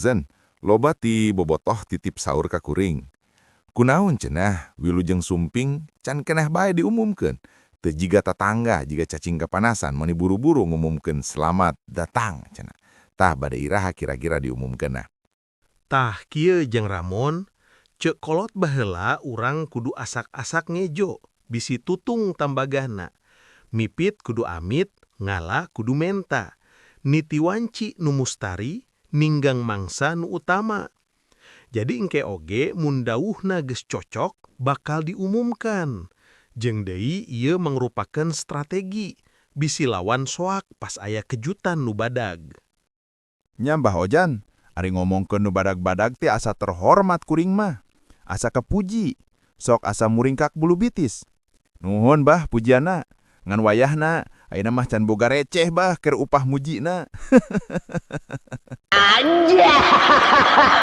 Ozen, loba ti bobotoh titip saur ka kuring. Kunaon cenah Wilujeng Sumping can keneh bae diumumkeun? Teu jiga tatangga, jiga cacing kapanasan, mani buru-buru ngumumkeun selamat datang cenah. Tah, bade iraha kira-kira diumumkeunna? Tah kieu, Jang Ramon, ceuk kolot baheula urang kudu asak-asak ngejo bisi tutung tambagana. Mipit kudu amit, ngala kudu menta. Niti wanci nu mustari, ninggang mangsa nu utama. Jadi engke oge mun dawuhna geus cocok bakal diumumkan. Jeung deui ieu mangrupakeun strategi bisi lawan soak pas aya kejutan nu badag. Nya, Mbah Ojan, ari ngomongkeun nu badag-badag teh asa terhormat kuring mah. Asa kepuji, sok asa muringkak bulu bitis. Nuhun, Bah, pujianna. Ngan wayahna, ayeuna mah can boga receh, Bah, keur upah mujina. Anjay.